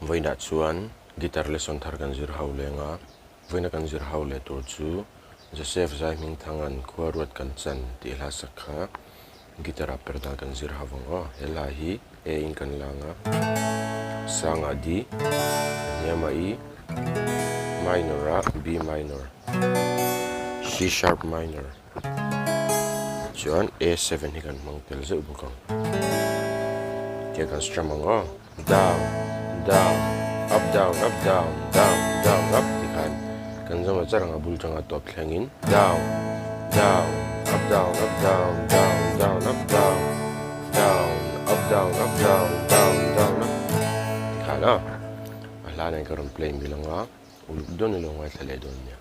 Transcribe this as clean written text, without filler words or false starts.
Vawiinah chuan guitar lesson thar kan zir ho leng a, vawiina kan zir ho leh tur chu Joseph Zaihmingthanga'n khua ruat kan chan tih hla sak kha guitar ah per dan kan zir ho vang aw. He hla hi A in kan lang a, sangah D, a hniamah E, minor ah B minor, C sharp minor. Chuan A7 hi kan hmang tel zeuh bawk ang. Tia kan strum ang aw. Down, down, up, down, up, down, down, down, up ti khan kan zawm a char ang a bul tanga tawp thlengin down, down, up, down, up, down, down, down, up, down, down, up, down, up, down, down, down, up ti khan aw. A hla nen ka rawn play mil ang a, uluk dawn ilo ngaithla leh dawn nia.